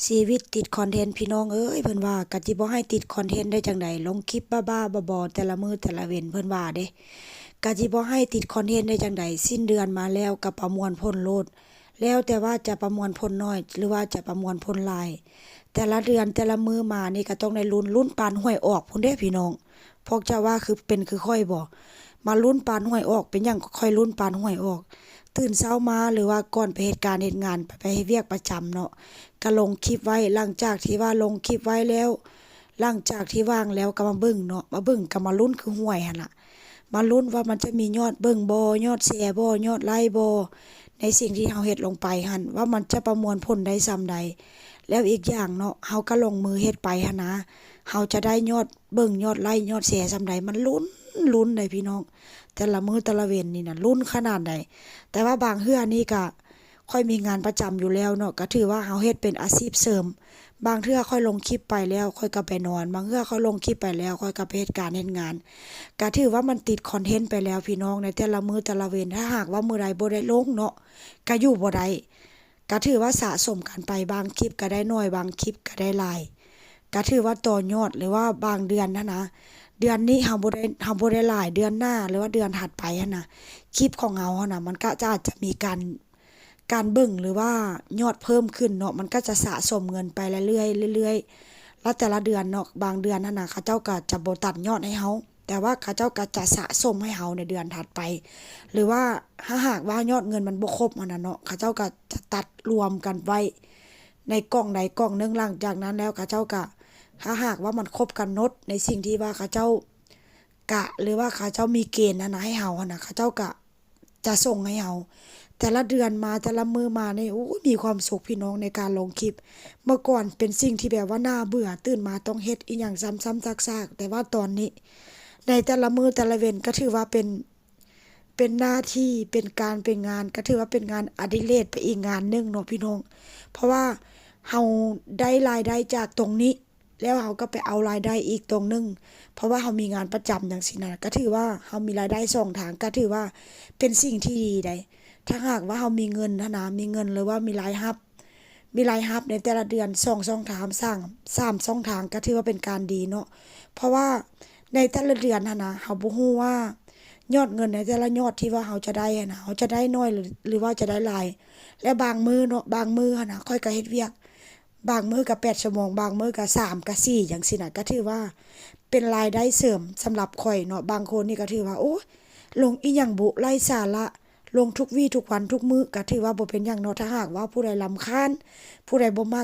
ຊີວິດຕິດຄອນເທັນພີ່ນ້ອງເອີຍ ເພິ່ນວ່າກະຊິບໍ່ໃຫ້ຕິດຄອນເທັນໄດ້ຈັ່ງໃດ ລົງຄລິບບ້າໆ ບອໆ ແຕ່ລະມື້ແຕ່ລະເວັນ ເພິ່ນວ່າເດ້ ກະຊິບໍ່ໃຫ້ຕິດຄອນເທັນໄດ້ຈັ່ງໃດ ສິ້ນເດືອນມາແລ້ວກະປະມວນຜົນໂລດ ແລ້ວແຕ່ວ່າຈະປະມວນຜົນໜ້ອຍ ຫຼືວ່າຈະປະມວນຜົນຫຼາຍ ແຕ່ລະເດືອນແຕ່ລະມື້ມານີ້ກະຕ້ອງໄດ້ລຸ້ນ ລຸ້ນປານຫວຍອອກພຸ້ນເດ້ພີ່ນ້ອງ. ພວກເຈົ້າວ່າຄືເປັນຄືຂ້ອຍບໍ່? ມາລຸ້ນປານຫວຍອອກ ເປັນຫຍັງຂ້ອຍລຸ້ນປານຫວຍອອກ? ຕື່ນເຊົ້າມາ ຫຼືວ່າກ່ອນໄປເຮັດການເຮັດງານ ໄປ ໄປເຮັດວຽກປະຈຳເນາະ ກະລົງຄລິບໄວ້ ຫຼັງຈາກທີ່ວ່າລົງຄລິບໄວ້ແລ້ວ ຫຼັງຈາກທີ່ວ່າງແລ້ວກະມາເບິ່ງເນາະ ມາເບິ່ງກະມາລຸ້ນຄືຫວຍຫັ້ນລະ ມາລຸ້ນວ່າມັນຈະມີຍອດເບິ່ງບໍ່ ຍອດແຊບໍ່ ຍອດໄລ້ບໍ່ ໃນສິ່ງທີ່ເຮົາເຮັດລົງໄປຫັ້ນ ວ່າມັນຈະປະມວນຜົນໄດ້ສ່ຳໃດ ແລ້ວອີກຢ່າງເນາະ ເຮົາກະລົງມືເຮັດໄປຫັ້ນນາ ເຮົາຈະໄດ້ຍອດ ເບິ່ງຍອດໄລ້ຍອດແຊສ່ຳໃດ ມັນລຸ້ນ ລຸ້ນໃດພີ່ນ້ອງ ແຕ່ລະມື້ແຕ່ລະເວັນນີ້ນະ ລຸ້ນຂະໜາດໃດ ແຕ່ວ່າບາງເທື່ອນີ້ກະ ຂ້ອຍມີງານປະຈຳຢູ່ແລ້ວເນາະ ກະຖືວ່າເຮົາເຮັດເປັນອາຊີບເສີມ ບາງເທື່ອຂ້ອຍລົງຄລິບໄປແລ້ວ ຂ້ອຍກະໄປນອນ ບາງເທື່ອຂ້ອຍລົງຄລິບໄປແລ້ວ ຂ້ອຍກະໄປເຮັດການເຮັດງານ ກະຖືວ່າມັນຕິດຄອນເທັນໄປແລ້ວພີ່ນ້ອງ ໃນແຕ່ລະມື້ແຕ່ລະເວັນ ຖ້າຫາກວ່າມື້ໃດບໍ່ໄດ້ລົງເນາະ ກະຢູ່ບໍ່ໄດ້ ກະຖືວ່າສະສົມກັນໄປ ບາງຄລິບກະໄດ້ໜ້ອຍ ບາງຄລິບກະໄດ້ຫຼາຍ ກະຖືວ່າຕໍ່ຍອດ ຫຼືວ່າບາງເດືອນຫັ້ນນະ ເດືອນນີ້ເຮົາບໍ່ໄດ້ ເຮົາບໍ່ໄດ້ຫຼາຍ ເດືອນໜ້າ ຫຼືວ່າເດືອນຖັດໄປຫັ້ນນະ ຄລິບຂອງເຮົາຫັ້ນນະ ມັນກະຈະ ອາດຈະມີການ ການເບິ່ງ ຫຼືວ່າຍອດເພີ່ມຂຶ້ນເນາະ ມັນກະຈະສະສົມເງິນໄປເລື້ອຍໆ ເລື້ອຍໆ ແລະແຕ່ລະເດືອນເນາະ ບາງເດືອນຫັ້ນນະ ເຂົາເຈົ້າກະຈະບໍ່ຕັດຍອດໃຫ້ເຮົາ ແຕ່ວ່າເຂົາເຈົ້າກະຈະສະສົມໃຫ້ເຮົາໃນເດືອນຖັດໄປ ຫຼືວ່າຖ້າຫາກວ່າຍອດເງິນມັນບໍ່ຄົບຫັ້ນນະເນາະ ເຂົາເຈົ້າກະຈະຕັດລວມກັນໄວ້ໃນກ່ອງໃດກ່ອງໜຶ່ງ ຫຼັງຈາກນັ້ນແລ້ວເຂົາເຈົ້າກະ ຖ້າຫາກວ່າມັນຄົບກຳນົດໃນສິ່ງທີ່ວ່າເຂົາເຈົ້າກະ ຫຼືວ່າເຂົາເຈົ້າມີເກນຫັ້ນນະ ໃຫ້ເຮົາຫັ້ນນະ ເຂົາເຈົ້າກະ ຈະສົ່ງໃຫ້ເຮົາ ແຕ່ລະເດືອນມາ ແຕ່ລະມື້ມານີ້ ໂອ້ຍ ມີຄວາມສຸກພີ່ນ້ອງໃນການລົງຄລິບ ເມື່ອກ່ອນເປັນສິ່ງທີ່ແບບວ່າໜ້າເບື່ອ ຕື່ນມາຕ້ອງເຮັດອີ່ຫຍັງຊ້ຳໆຊາກໆ ແຕ່ວ່າຕອນນີ້ ໃນແຕ່ລະມື້ແຕ່ລະເວັນ ກະຖືວ່າເປັນ ເປັນໜ້າທີ່ ເປັນການ ເປັນງານ ກະຖືວ່າເປັນງານອະດິເລກໄປອີກງານໜຶ່ງເນາະພີ່ນ້ອງ ເພາະວ່າເຮົາໄດ້ລາຍໄດ້ຈາກຕົງນີ້ ແລ້ວເຮົາກະໄປເອົາລາຍໄດ້ອີກຕົງໜຶ່ງ ເພາະວ່າເຮົາມີງານປະຈຳຈັ່ງຊີ້ນະ ກະຖືວ່າເຮົາມີລາຍໄດ້ສອງທາງ ກະຖືວ່າເປັນສິ່ງທີ່ດີໃດ໋ ຖ້າຫາກວ່າເຮົາມີເງິນຫັ້ນນະ ມີເງິນ ຫຼືວ່າມີລາຍຮັບ ມີລາຍຮັບໃນແຕ່ລະເດືອນສອງຊ່ອງທາງ ສາມ ສາມຊ່ອງທາງ ກະຖືວ່າເປັນການດີເນາະ ເພາະວ່າໃນແຕ່ລະເດືອນຫັ້ນນະ ເຮົາບໍ່ຮູ້ວ່າຍອດເງິນໃນແຕ່ລະຍອດທີ່ວ່າເຮົາຈະໄດ້ຫັ້ນນະ ເຮົາຈະໄດ້ໜ້ອຍ ຫຼືວ່າຈະໄດ້ຫຼາຍ ແລະບາງມື້ເນາະ ບາງມື້ຫັ້ນນະ ຂ້ອຍກະເຮັດວຽກ ບາງມື້ກະແປດຊົ່ວໂມງ ບາງມື້ກະສາມກະສີ່ຈັ່ງຊີ້ນະ ກະຖືວ່າເປັນລາຍໄດ້ເສີມສຳລັບຂ້ອຍເນາະ ບາງຄົນນີ້ກະຖືວ່າ ໂອ້ຍ ລົງອີ່ຫຍັງບຸ ໄຮ້ສາລະ ລົງທຸກວີທຸກວັນທຸກມື້ ກະຖືວ່າບໍ່ເປັນຫຍັງເນາະ ຖ້າຫາກວ່າຜູ້ໃດລຳຄານ ຜູ້ໃດບໍ່ມັກ